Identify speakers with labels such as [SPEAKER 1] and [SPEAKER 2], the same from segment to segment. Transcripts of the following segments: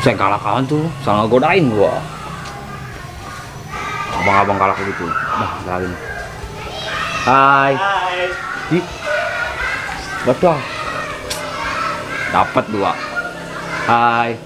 [SPEAKER 1] Saya kalah kawan tuh, salah godain gua. Abang-abang kalah gitu. Nah, lagi nih. Hai.
[SPEAKER 2] Hai.
[SPEAKER 1] Ih. Betul. Dapat 2. Hai.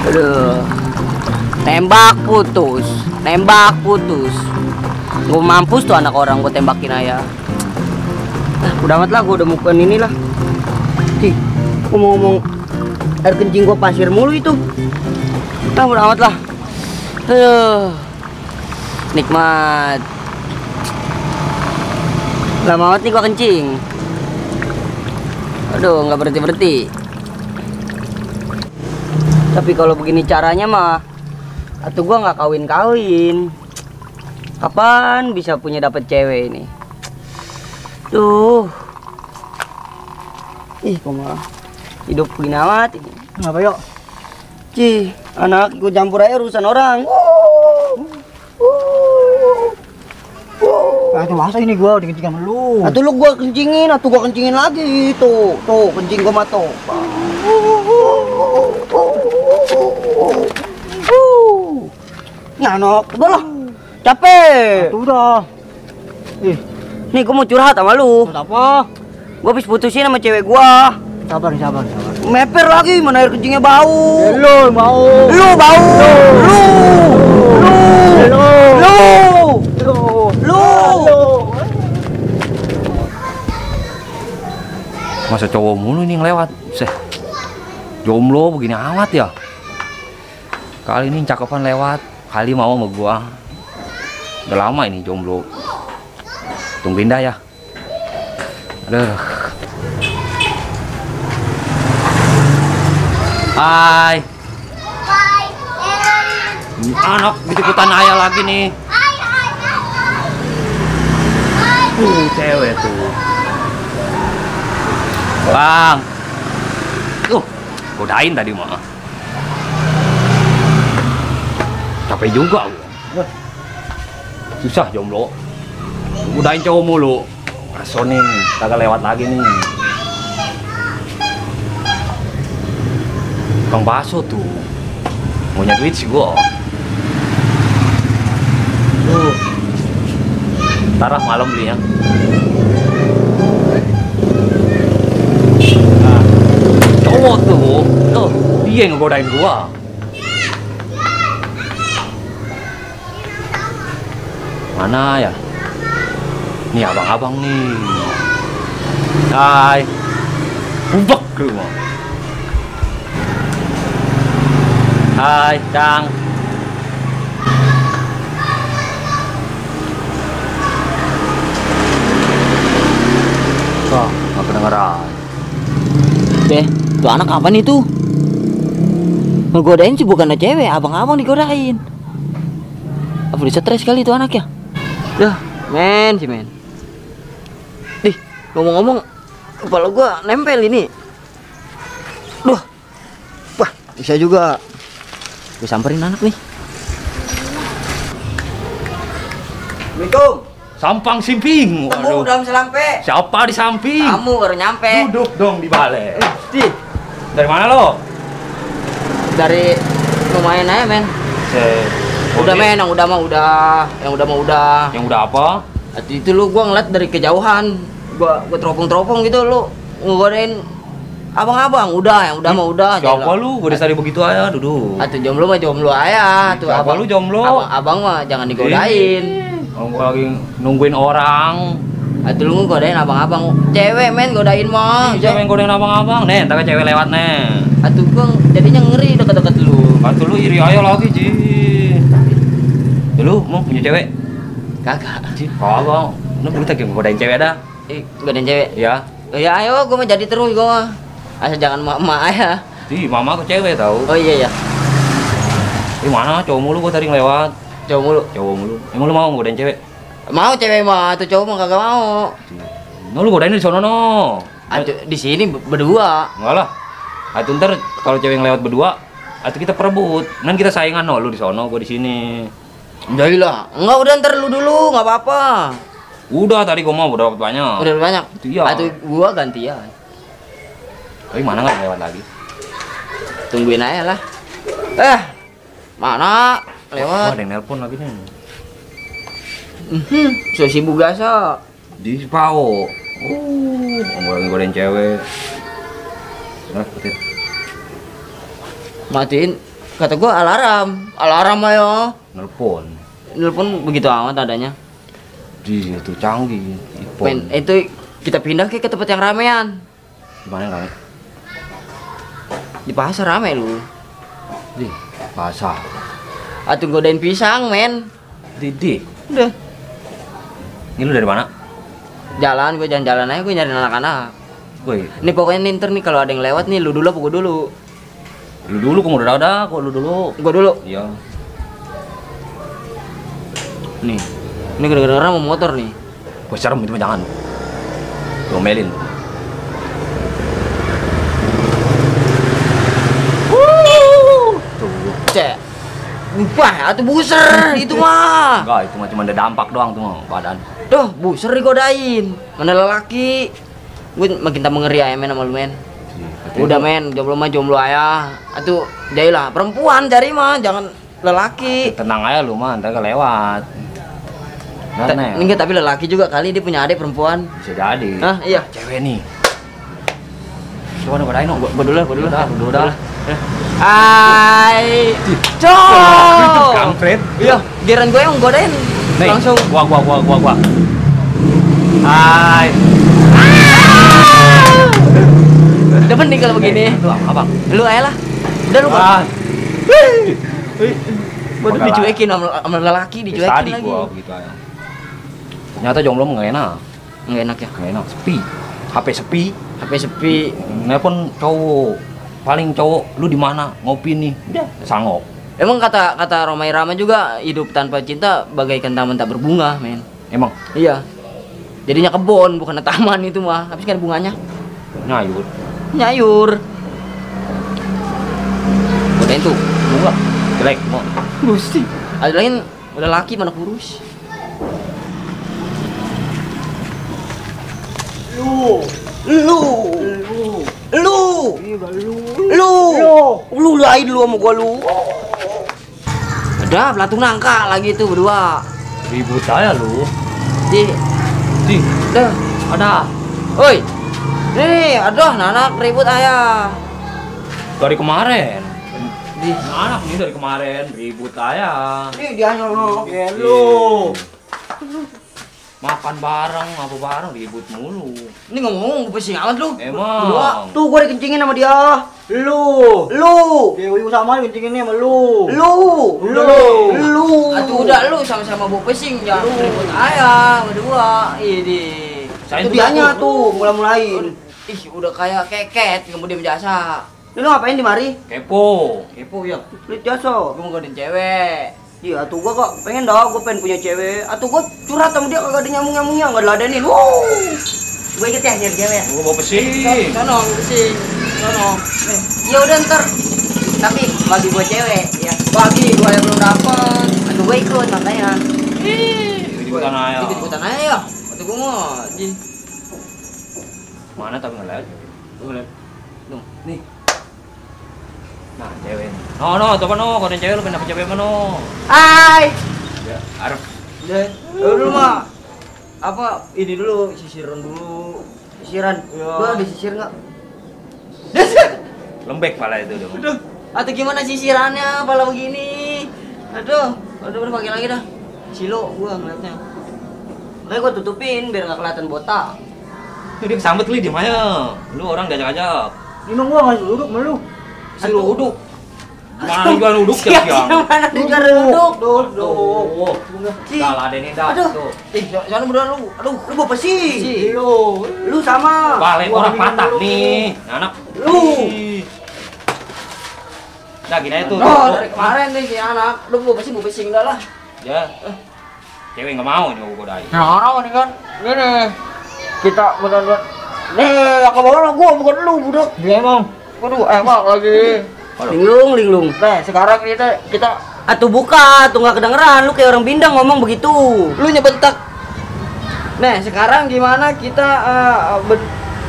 [SPEAKER 3] Aduh. Nembak putus. Gue mampus tuh anak orang gue tembakin aja. Udah amat lah, gue udah mukuin inilah. Cih, gue mau ngomong air kencing gue pasir mulu itu. Nah, udah amat lah. Aduh, nikmat. Lama amat nih gue kencing. Aduh, nggak berhenti. Tapi kalau begini caranya mah, atuh gue nggak kawin. Kapan bisa punya dapet cewek ini? Tuh. Ih, kok malah hidup begini amat ini.
[SPEAKER 2] Kenapa yuk?
[SPEAKER 3] Cih, anak ikut campur aja urusan orang.
[SPEAKER 2] Ah, itu masa ini gua udah kencing sama lu.
[SPEAKER 3] Atuh lu gua kencingin lagi. Tuh, kencing gua mah tuh. Nyanok, udah lah. Capek.
[SPEAKER 2] Tuh udah. Ih,
[SPEAKER 3] Nih gua mau curhat sama lu.
[SPEAKER 2] buat apa?
[SPEAKER 3] Gua habis putusin sama cewek gua.
[SPEAKER 2] Sabar.
[SPEAKER 3] Meper lagi, mana air kencingnya bau.
[SPEAKER 2] Lu mau.
[SPEAKER 3] Lu bau. Lu.
[SPEAKER 1] Masa cowok mulu ini yang lewat. Seh. Jomblo begini amat ya. Kali ini cakepan lewat, kali mau sama gua. Udah lama ini jomblo. Tungguin dah ya. Aduh. Hai. Anak gitu-ikutan ayah lagi nih. Cewek tuh. Bang. Godain tadi mah. Capek juga gua. Susah jomblo. Godain cowok mulu. Aso nih, kagak lewat lagi nih. Tukang bakso tuh. Maunya duit sih gua. Ntar malam belinya. Nah, cowok tuh, dia yang ngegodain gua. Mana ya? Nih abang-abang nih. Hai. Bubek lu mah. Hai, Cang. Wah, nggak kedengeran.
[SPEAKER 3] Deh, tuh anak kapan itu? Ngegodain sih bukan cewek, abang-abang digodain. Apa dia stres kali itu anak ya? Dah, men. Ih, ngomong-ngomong, kepala gua nempel ini. Duh, wah, bisa juga. Gue samperin anak nih. Assalamualaikum.
[SPEAKER 1] Sampang simping.
[SPEAKER 3] Kamu udah sampai.
[SPEAKER 1] Siapa di samping?
[SPEAKER 3] Kamu baru nyampe.
[SPEAKER 1] Duduk dong di balai.
[SPEAKER 3] Di,
[SPEAKER 1] Dari mana lo?
[SPEAKER 3] dari lumayan aja, men. Udah, men, yang udah mah udah.
[SPEAKER 1] Yang udah apa?
[SPEAKER 3] Itu lu gua ngeliat dari kejauhan. Gua teropong-teropong gitu lu ngegodain abang-abang. Yang udah mah udah.
[SPEAKER 1] Siapa lu? Gue dari begitu aja, duduk.
[SPEAKER 3] Atuh jomblo mah jomblo aja. Tuh
[SPEAKER 1] Siapa lu jomblo?
[SPEAKER 3] Abang mah jangan digodain.
[SPEAKER 1] Aku lagi nungguin orang.
[SPEAKER 3] Atuh lu ngegodain abang-abang. Cewek, men, godain mah.
[SPEAKER 1] Siapa yang godain abang-abang? Nih, ntar cewek lewat nih.
[SPEAKER 3] Atuh gua jadinya ngeri deket-deket lu.
[SPEAKER 1] Atuh lu iri aja lagi, Ji. Lu mau punya cewek?
[SPEAKER 3] Kagak.
[SPEAKER 1] Ji, kagak. Lu kita godain cewek dah.
[SPEAKER 3] Godain cewek.
[SPEAKER 1] Ya.
[SPEAKER 3] Ya ayo, gua mah jadi terus gua mah. Asal jangan mama aja.
[SPEAKER 1] Di mama ke cewek tahu.
[SPEAKER 3] Oh iya ya.
[SPEAKER 1] Mana cowok mulu gua tadi ngelewat.
[SPEAKER 3] Cowok mulu.
[SPEAKER 1] Emang lu mau godain cewek?
[SPEAKER 3] Mau cewek mah, tuh cowok mah kagak mau.
[SPEAKER 1] No, lu godain di sono no.
[SPEAKER 3] Di sini berdua.
[SPEAKER 1] Enggak lah. Atuh ntar kalau cewek yang lewat berdua, atuh kita perebut. Nan kita saingan no, lu di sono, gua di sini.
[SPEAKER 3] Jailah. Enggak, udah ntar lu dulu, nggak apa-apa.
[SPEAKER 1] Udah tadi gua mau udah dapat banyak.
[SPEAKER 3] Udah banyak.
[SPEAKER 1] Iya.
[SPEAKER 3] Atau gua gantian.
[SPEAKER 1] Tapi mana nggak lewat lagi?
[SPEAKER 3] Tungguin aja lah. Mana
[SPEAKER 1] Wah,
[SPEAKER 3] lewat?
[SPEAKER 1] ada yang nelpon lagi nih.
[SPEAKER 3] So sibuk gasa.
[SPEAKER 1] Di Pao. Lagi godain cewek. Nah, petir.
[SPEAKER 3] Matiin. Kata gua alarm ayo.
[SPEAKER 1] Nelpon
[SPEAKER 3] begitu amat adanya.
[SPEAKER 1] di itu canggih
[SPEAKER 3] Men, itu kita pindah ke tempat yang ramean.
[SPEAKER 1] Gimana yang rame?
[SPEAKER 3] Di pasar rame lu.
[SPEAKER 1] Di pasar
[SPEAKER 3] Atuh godain pisang, men.
[SPEAKER 1] Didi.
[SPEAKER 3] Udah.
[SPEAKER 1] Ini lu dari mana?
[SPEAKER 3] Jalan, gue jalan-jalan aja, gue nyari anak-anak.
[SPEAKER 1] Woi,
[SPEAKER 3] Nih pokoknya ninter nih kalau ada yang lewat nih, lu dulu apa gue dulu?
[SPEAKER 1] lu dulu kamu udah kok lu dulu.
[SPEAKER 3] Gue dulu.
[SPEAKER 1] Iya.
[SPEAKER 3] Nih. Ini gara-gara mau motor nih.
[SPEAKER 1] Gua serem itu mah jangan. Domelin. Tuh.
[SPEAKER 3] Cek. Wah, atuh buser itu mah.
[SPEAKER 1] Enggak, itu mah cuma ada dampak doang tuh mah badan.
[SPEAKER 3] Duh, buser digodain. Mana lelaki. Gue makin tak mengeri ya men sama lu men. Udah men, jomblo mah jomblo ayah. Atuh, jadilah perempuan cari mah, jangan lelaki.
[SPEAKER 1] Tenang aja lu mah, ntar kelewat.
[SPEAKER 3] Enggak, tapi lelaki juga kali dia punya adik perempuan.
[SPEAKER 1] Bisa jadi.
[SPEAKER 3] Hah, iya.
[SPEAKER 1] Cewek nih. Coba nih godain dong.
[SPEAKER 3] Gua dulu.
[SPEAKER 1] Udah.
[SPEAKER 3] Hai. Cok.
[SPEAKER 1] Kampret.
[SPEAKER 3] Iya, giran gue yang godain.
[SPEAKER 1] Nih,
[SPEAKER 3] Langsung.
[SPEAKER 1] Gua. Hai.
[SPEAKER 3] Demen nih kalau begini.
[SPEAKER 1] Lu apa?
[SPEAKER 3] Lu aja lah. Udah lu. Waduh,
[SPEAKER 1] Udah
[SPEAKER 3] dicuekin sama lelaki, dicuekin
[SPEAKER 1] Tadi
[SPEAKER 3] lagi.
[SPEAKER 1] gua begitu aja. Ternyata jomblo nggak enak.
[SPEAKER 3] Nggak enak ya.
[SPEAKER 1] Nggak enak, sepi. HP sepi.
[SPEAKER 3] HP sepi.
[SPEAKER 1] Nelpon cowok. Paling cowok, lu di mana? Ngopi nih. Udah, sanggup.
[SPEAKER 3] Emang kata Romai Rama juga hidup tanpa cinta bagaikan taman tak berbunga, men.
[SPEAKER 1] Emang
[SPEAKER 3] Iya. Jadinya kebun bukan taman itu mah. Habis kan bunganya
[SPEAKER 1] nyayur.
[SPEAKER 3] nyayur. Godain tuh.
[SPEAKER 1] Bunga. Jelek mau.
[SPEAKER 3] Gusti. Ada lain udah laki mana kurus. Lu lain lu sama gua lu. Udah belatung nangka lagi tuh berdua.
[SPEAKER 1] Ribut aja lu.
[SPEAKER 3] Di, dah,
[SPEAKER 1] Ada.
[SPEAKER 3] oi. Nih, aduh, anak ribut ayah.
[SPEAKER 1] Dari kemarin.
[SPEAKER 3] Di,
[SPEAKER 1] Anak nih dari kemarin ribut aja.
[SPEAKER 3] nih dia nyolong.
[SPEAKER 1] Lu. Makan bareng, apa bareng ribut mulu.
[SPEAKER 3] Ini ngomong pusing amat lu.
[SPEAKER 1] Emang.
[SPEAKER 2] Tuh gua dikencingin sama dia. Lu. Dewi sama dikencingin sama lu.
[SPEAKER 3] Atuh udah lu sama-sama bawa pusing jangan ribut ayah berdua. Ini.
[SPEAKER 1] Saya
[SPEAKER 2] Itu dianya tuh mulai-mulain.
[SPEAKER 3] Ih, udah kayak keket kemudian jasa.
[SPEAKER 2] Lu ngapain di mari?
[SPEAKER 1] Kepo.
[SPEAKER 3] Kepo ya.
[SPEAKER 2] Lihat jasa.
[SPEAKER 3] Gua mau godain cewek.
[SPEAKER 2] Iya, atuh gua kok pengen dah, gua pengen punya cewek. Atuh gua curhat sama dia kagak ada nyamuk-nyamuknya, enggak diladenin. Gua ikut ya nyari cewek.
[SPEAKER 1] Gua bawa pesing.
[SPEAKER 3] Sono pusing. Sono.
[SPEAKER 2] Ya udah ntar. Tapi bagi gua cewek, ya.
[SPEAKER 3] Bagi gua yang belum dapet.
[SPEAKER 2] Atuh gua ikut makanya.
[SPEAKER 1] Ikutan aja.
[SPEAKER 3] Ikut-ikutan aja ya. Atuh gua mau.
[SPEAKER 1] Mana tapi ngeliat.
[SPEAKER 3] Tuh.
[SPEAKER 1] Nih. Nah, cewek. No, coba no, kalau ada cewek lu pengen dapet cewek mana?
[SPEAKER 2] Hai.
[SPEAKER 1] Ya, arep.
[SPEAKER 3] Deh. Dulu mah apa ini dulu sisiran dulu.
[SPEAKER 2] Sisiran.
[SPEAKER 3] Ya.
[SPEAKER 2] Gua disisir enggak?
[SPEAKER 1] Lembek pala itu dong.
[SPEAKER 3] Aduh. Atau gimana sisirannya pala begini? Aduh, udah pakai lagi dah. Silo gua ngeliatnya.
[SPEAKER 2] Makanya gua tutupin biar enggak kelihatan botak.
[SPEAKER 1] Dia kesambet li diem aja. Lu orang diajak-ajak.
[SPEAKER 2] Emang gua enggak duduk sama lu.
[SPEAKER 1] Si lu uduk. Mana jual uduk siang-siang.
[SPEAKER 3] Mana
[SPEAKER 2] Duduk.
[SPEAKER 1] Duduk. Salah ada ini dah.
[SPEAKER 2] Aduh.
[SPEAKER 1] Tuh.
[SPEAKER 3] Jangan berdua lu. Aduh,
[SPEAKER 2] Lu bawa sih?
[SPEAKER 3] Si.
[SPEAKER 2] Lu sama.
[SPEAKER 1] Balik
[SPEAKER 2] Gua
[SPEAKER 1] orang
[SPEAKER 2] minum
[SPEAKER 1] patah
[SPEAKER 2] dulu.
[SPEAKER 1] nih. Anak.
[SPEAKER 2] Lu.
[SPEAKER 1] Nah, gini aja tuh.
[SPEAKER 3] Oh, dari kemarin nih si anak. Lu mau pesing dah lah.
[SPEAKER 1] Ya. Cewek nggak mau nih mau godain.
[SPEAKER 3] Nah, ini kan. Gini. Kita benar-benar. Nih, aku bawa gua bukan lu, budak.
[SPEAKER 2] Dia emang.
[SPEAKER 3] Waduh, emak lagi.
[SPEAKER 2] Linglung.
[SPEAKER 3] Nah, sekarang kita
[SPEAKER 2] Atuh buka, tuh nggak kedengeran. Lu kayak orang bindang ngomong begitu.
[SPEAKER 3] Lu nyebentak. Nah, sekarang gimana kita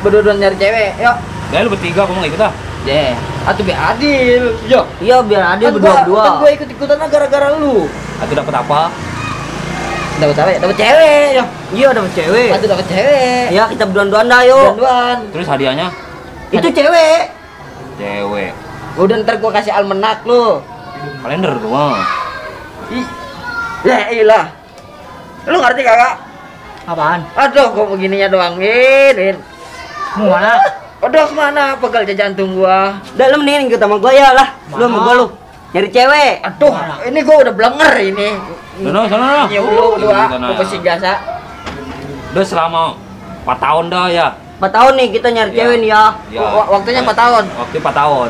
[SPEAKER 3] berdua nyari cewek? Yuk.
[SPEAKER 1] Ya lu bertiga kamu nggak ikut ah?
[SPEAKER 3] Deh, atau biar adil. Yo.
[SPEAKER 2] Iya biar adil berdua-berdua.
[SPEAKER 3] Kan gua ikut-ikutan gara-gara lu.
[SPEAKER 1] Atau dapat apa?
[SPEAKER 3] Dapat apa? Dapat cewek. Yo.
[SPEAKER 2] Iya dapat cewek.
[SPEAKER 3] Atau dapat cewek.
[SPEAKER 2] Ya kita berduaan-duaan dah yuk.
[SPEAKER 3] Duan.
[SPEAKER 1] Terus hadiahnya?
[SPEAKER 2] Itu cewek.
[SPEAKER 1] Cewek.
[SPEAKER 3] Udah ntar gua kasih almanak lu.
[SPEAKER 1] Kalender tuh mah.
[SPEAKER 3] Ih. Ya iyalah. Lu ngerti kagak?
[SPEAKER 2] Apaan?
[SPEAKER 3] Aduh, kok begininya doang, Win.
[SPEAKER 2] Mau mana?
[SPEAKER 3] Aduh, kemana? Pegal jantung gua.
[SPEAKER 2] Udah lu mendingan ikut sama gua ya lah. Lu sama gua lu. Nyari cewek.
[SPEAKER 3] Aduh, ini gua udah blenger ini.
[SPEAKER 1] Sana.
[SPEAKER 3] Ya lu dua,
[SPEAKER 1] Sana.
[SPEAKER 3] gua pasti jasa.
[SPEAKER 1] Udah selama 4 tahun dah ya.
[SPEAKER 2] 4 tahun nih kita nyari
[SPEAKER 1] Iya.
[SPEAKER 2] cewek nih ya.
[SPEAKER 1] Ya.
[SPEAKER 3] Waktunya 4 tahun.
[SPEAKER 1] Waktu 4 tahun.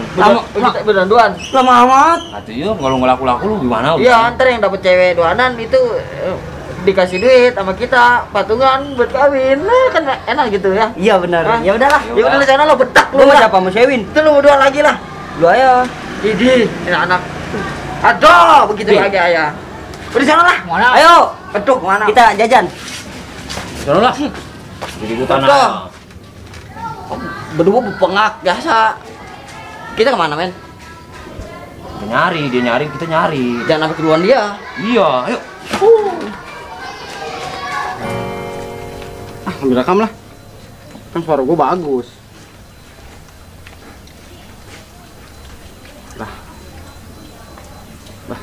[SPEAKER 3] Berduaan.
[SPEAKER 2] Lama amat.
[SPEAKER 1] Atuh yuk kalau ngelaku-laku lu gimana?
[SPEAKER 3] Iya, ntar yang dapet cewek duanan itu dikasih duit sama kita patungan buat kawin. Nah, kan enak gitu ya.
[SPEAKER 2] Iya benar.
[SPEAKER 3] Hah?
[SPEAKER 2] Ya udahlah.
[SPEAKER 3] Ya udah di sana lo betak
[SPEAKER 2] Lu
[SPEAKER 3] lu
[SPEAKER 2] mau
[SPEAKER 3] lah.
[SPEAKER 2] siapa sama Sewin?
[SPEAKER 3] Itu lu berdua lagi lah.
[SPEAKER 2] Lu aja.
[SPEAKER 3] Idi, ini anak. Aduh, begitu
[SPEAKER 2] Di.
[SPEAKER 3] lagi ayah. Udah di sana lah.
[SPEAKER 2] Mana? Ayo.
[SPEAKER 3] Aduh, mana?
[SPEAKER 2] Kita jajan.
[SPEAKER 1] Sana lah. Jadi ikutan
[SPEAKER 3] Betul.
[SPEAKER 1] ah.
[SPEAKER 3] Berdua pengak biasa. Kita kemana, men?
[SPEAKER 1] Dia nyari, kita nyari.
[SPEAKER 3] Jangan sampai keduluan dia.
[SPEAKER 1] Iya, ayo.
[SPEAKER 4] Ambil rekam lah. Kan suara gue bagus. Lah.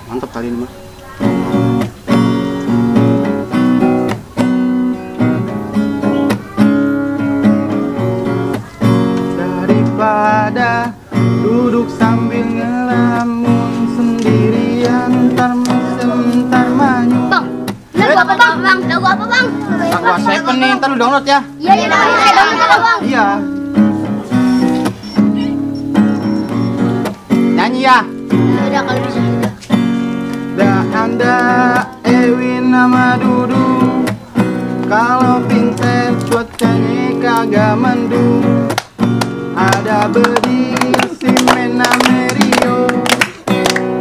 [SPEAKER 4] Mantap kali ini mah. Daripada duduk sambil ngelamun sendirian, ntar mesem, ntar manyun.
[SPEAKER 5] Bang, lagu apa bang? Lagu apa bang?
[SPEAKER 4] Aku Seven nih, ntar lu download ya.
[SPEAKER 5] Iya, saya download bang.
[SPEAKER 4] Iya. Nyanyi ya.
[SPEAKER 5] Udah kalau bisa udah.
[SPEAKER 4] Da anda Ewin nama Dudu. Kalau pinter cuacanya kagak mendung. Ada bedi si Mena Merio.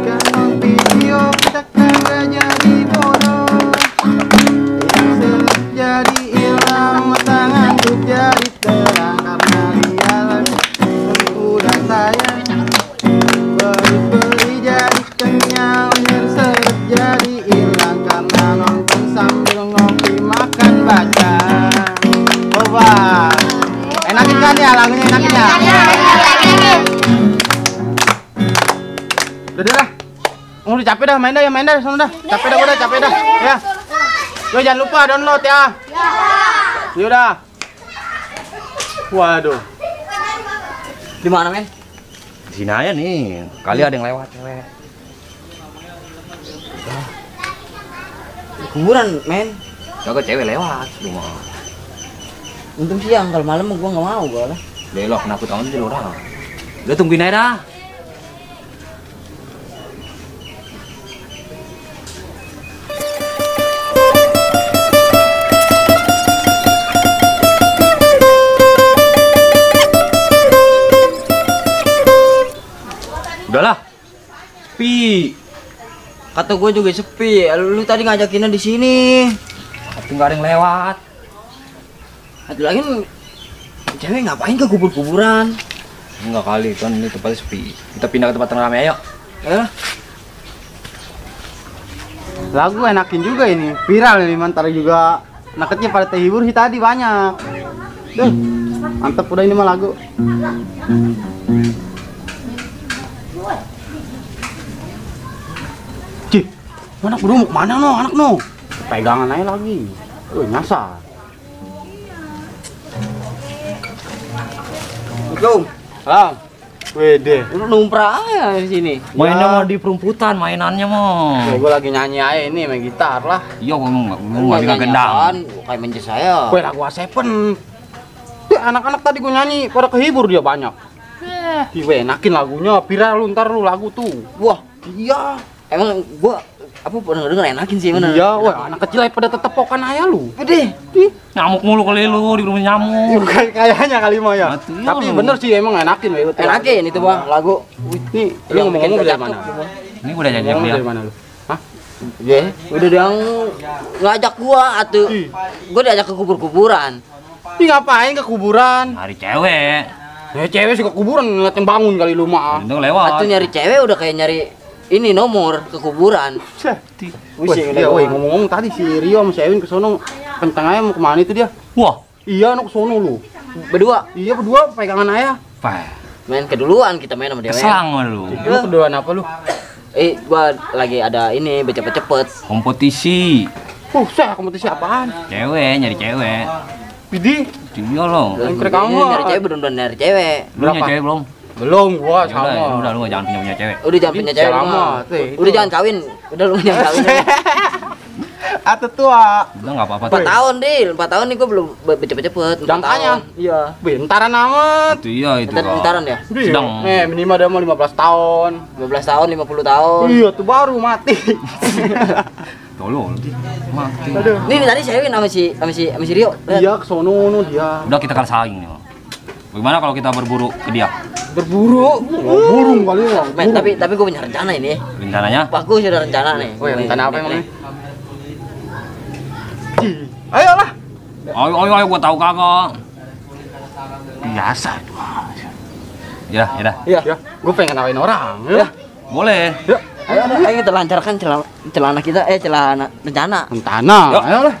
[SPEAKER 4] Kalau video kita kagak jadi bodoh. Yang seret jadi hilang, tangan tuh jadi terang. Karena dia udah sayang. Beri jadi kenyang, yang seret jadi hilang. Karena nonton sambil ngopi makan baca. Wah, enakin kan ya lagunya, enakin ya. Udah lah, udah capek dah, main dah, sana dah. Capek dah, udah capek dah, ya. Yo jangan lupa download ya. Yaudah. Waduh.
[SPEAKER 3] Di mana, men?
[SPEAKER 1] Di sini aja nih. Kali ada yang lewat cewek.
[SPEAKER 3] Kuburan, men.
[SPEAKER 1] Kagak cewek lewat rumah.
[SPEAKER 3] Untung siang, kalau malam gua nggak mau gua lah.
[SPEAKER 1] Belok penakut amat jadi orang. Udah tungguin aja dah. Udahlah. Sepi.
[SPEAKER 3] Kata gua juga sepi. Lu tadi ngajakinnya di sini.
[SPEAKER 1] Tapi nggak ada yang lewat.
[SPEAKER 3] Satu lagi cewek ngapain ke kubur-kuburan?
[SPEAKER 1] Enggak kali, kan ini tempatnya sepi. Kita pindah ke tempat yang ramai ayo.
[SPEAKER 3] Eh,
[SPEAKER 4] Lagu enakin juga ini, viral ini, mantar juga. Anak kecil pada terhibur sih tadi banyak. Duh, mantep udah ini mah lagu. Cih, anak berdua mau kemana no, anak no? Pegangan aja lagi. Nyasar.
[SPEAKER 3] Assalamualaikum.
[SPEAKER 4] Bang, wede.
[SPEAKER 3] Lu numprak aja di sini.
[SPEAKER 1] Mainnya mah di perumputan, mainannya mah.
[SPEAKER 4] Gue lagi nyanyi aja ini, main gitar lah.
[SPEAKER 1] Iya, ngomong nggak gendang.
[SPEAKER 3] Kayak menje saya.
[SPEAKER 4] Gue lagu Seven. Tuh anak-anak tadi gue nyanyi pada kehibur dia banyak. Gue enakin lagunya, viral lu ntar lu lagu tuh.
[SPEAKER 3] Wah, iya. Emang gua apa pernah denger enakin sih bener.
[SPEAKER 4] Iya, wah anak kecil aja pada tetepokan aja lu.
[SPEAKER 3] Gede.
[SPEAKER 1] Nyamuk mulu kali lu di rumah nyamuk.
[SPEAKER 4] Kayaknya kali mah ya.
[SPEAKER 1] Mati,
[SPEAKER 4] Tapi
[SPEAKER 1] lu.
[SPEAKER 4] bener sih emang enakin.
[SPEAKER 3] Enakin itu bang lagu.
[SPEAKER 4] Nih, lu
[SPEAKER 3] Yang
[SPEAKER 4] ngomong-ngomong
[SPEAKER 3] bikin
[SPEAKER 4] dari
[SPEAKER 3] cakep,
[SPEAKER 4] mana?
[SPEAKER 3] Bang.
[SPEAKER 1] Ini udah janjian
[SPEAKER 4] Ngomong
[SPEAKER 1] dia.
[SPEAKER 4] dari mana lu? Hah?
[SPEAKER 3] Ya, udah dia ngajak gua atuh. Gua diajak ke kubur-kuburan.
[SPEAKER 4] Ih, ngapain ke kuburan?
[SPEAKER 1] Hari cewek.
[SPEAKER 4] Ya cewek suka kuburan ngeliat yang bangun kali lu mah.
[SPEAKER 1] Itu lewat.
[SPEAKER 3] Atuh nyari cewek udah kayak nyari ini nomor ke kuburan.
[SPEAKER 4] Wih, iya, woi, ngomong-ngomong tadi si Rio sama si Ewin kesono kencang aja mau kemana itu dia?
[SPEAKER 1] Wah,
[SPEAKER 4] Iya, anak kesono lu.
[SPEAKER 3] Berdua
[SPEAKER 4] Iya berdua pegangan ayah.
[SPEAKER 1] Pak.
[SPEAKER 3] main keduluan kita main sama dia.
[SPEAKER 1] Keselang lu.
[SPEAKER 4] Lu keduaan apa lu?
[SPEAKER 3] Gua lagi ada ini cepet-cepet.
[SPEAKER 1] Kompetisi.
[SPEAKER 4] Saya kompetisi apaan?
[SPEAKER 1] Cewek, nyari cewek.
[SPEAKER 4] Pidi?
[SPEAKER 1] Iya loh.
[SPEAKER 4] Angkrek kamu.
[SPEAKER 3] Nyari cewek bener-bener nyari cewek.
[SPEAKER 1] Lu punya
[SPEAKER 4] Berapa?
[SPEAKER 1] cewek belum?
[SPEAKER 4] Belum gua
[SPEAKER 1] Ya udah,
[SPEAKER 4] sama.
[SPEAKER 1] lu jangan punya cewek.
[SPEAKER 3] Udah jangan punya cewek.
[SPEAKER 4] Lama,
[SPEAKER 3] mah.
[SPEAKER 4] tuh, itu.
[SPEAKER 3] Udah jangan kawin. Udah lu jangan kawin.
[SPEAKER 4] Atau tua.
[SPEAKER 1] Udah enggak apa-apa
[SPEAKER 3] 4 tahun, Dil. 4 tahun nih gua belum cepet-cepet. 4
[SPEAKER 4] Jangkanya?
[SPEAKER 3] tahun. Iya.
[SPEAKER 4] Bentaran amat.
[SPEAKER 1] Itu iya itu.
[SPEAKER 3] Ntar
[SPEAKER 1] Kak.
[SPEAKER 3] bentaran ya?
[SPEAKER 1] Sedang.
[SPEAKER 4] Minimal dia mau 15 tahun.
[SPEAKER 3] 15 tahun, 50 tahun.
[SPEAKER 4] Iya, tuh baru mati.
[SPEAKER 1] Tolong mati.
[SPEAKER 4] Aduh.
[SPEAKER 3] Ini tadi saya sama si Rio. Lihat.
[SPEAKER 4] Iya, kesono no dia.
[SPEAKER 1] Udah kita kan saing nih. Bagaimana kalau kita berburu ke dia?
[SPEAKER 4] Berburu. Burung kali ya.
[SPEAKER 3] Men, tapi gue punya rencana ini.
[SPEAKER 1] Rencananya?
[SPEAKER 3] Bagus sudah rencana nih.
[SPEAKER 4] Woi,
[SPEAKER 3] Nih,
[SPEAKER 4] rencana apa
[SPEAKER 3] nih,
[SPEAKER 4] emang
[SPEAKER 3] nih.
[SPEAKER 4] nih? Ayolah.
[SPEAKER 1] Ayo, gua tahu kagak. Biasa itu. Ya, ya dah.
[SPEAKER 3] Iya.
[SPEAKER 4] Ya, gue pengen ngawain orang.
[SPEAKER 3] Ya.
[SPEAKER 1] Boleh.
[SPEAKER 4] Ya.
[SPEAKER 3] Ayo kita lancarkan celana kita, celana rencana.
[SPEAKER 4] Rencana.
[SPEAKER 1] Yuk.
[SPEAKER 4] Ayolah.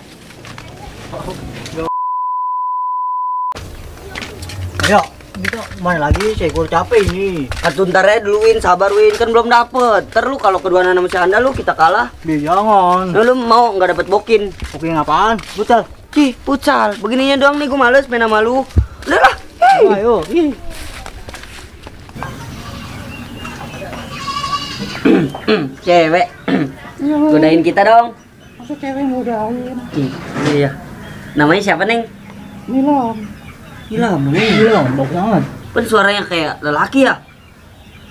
[SPEAKER 6] Ayo, kita main lagi, saya gue capek ini.
[SPEAKER 2] Atuh ntar aja dulu Win, sabar Win, kan belum dapet. Ntar lu kalau keduaan sama si Anda lu kita kalah.
[SPEAKER 6] Jangan.
[SPEAKER 2] Lu mau nggak dapet bokin?
[SPEAKER 6] Oke, apaan? Putar.
[SPEAKER 2] Cih, pucal. Begininya doang nih gue males main sama lu. Udah lah. Hey.
[SPEAKER 6] Ayo. Ih.
[SPEAKER 2] Cewek. Godain kita dong.
[SPEAKER 6] Masa cewek ngodain?
[SPEAKER 2] Iya. Namanya siapa, Neng?
[SPEAKER 6] Nilam.
[SPEAKER 2] Ilham, Neng.
[SPEAKER 6] Nilam, bagus banget.
[SPEAKER 2] Kan suaranya kayak lelaki ya?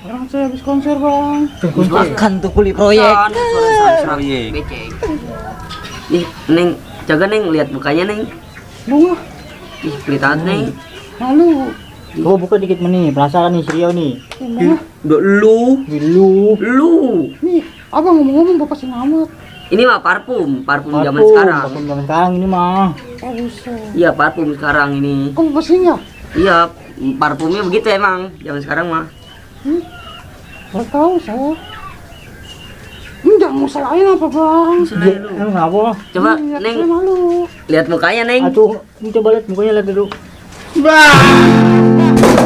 [SPEAKER 6] Orang saya habis konser, Bang.
[SPEAKER 3] Makan tuh kuli proyek.
[SPEAKER 2] Kan, suara serak
[SPEAKER 1] Proyek.
[SPEAKER 2] becek. Nih, Neng, jaga Neng, lihat mukanya Neng.
[SPEAKER 6] Bunga,
[SPEAKER 2] Ih, pelit banget Neng.
[SPEAKER 6] malu. Gua buka dikit nih, penasaran nih si Rio nih.
[SPEAKER 2] Udah lu.
[SPEAKER 6] Lu. Nih, abang ngomong-ngomong bapak sih amat.
[SPEAKER 2] Ini mah parfum zaman sekarang.
[SPEAKER 6] Parfum zaman sekarang ini mah.
[SPEAKER 2] Iya, parfum sekarang ini.
[SPEAKER 6] Kamu pasing ya?
[SPEAKER 2] Iya, parfumnya begitu emang zaman sekarang mah.
[SPEAKER 6] Gak tahu saya. Enggak mau salahin apa, Bang?
[SPEAKER 2] Salahin lu.
[SPEAKER 6] Emang apa?
[SPEAKER 2] Coba
[SPEAKER 6] Iya,
[SPEAKER 2] Neng,
[SPEAKER 6] saya malu.
[SPEAKER 2] lihat mukanya Neng.
[SPEAKER 6] Aduh, ini coba lihat mukanya lihat dulu.
[SPEAKER 2] Aduh.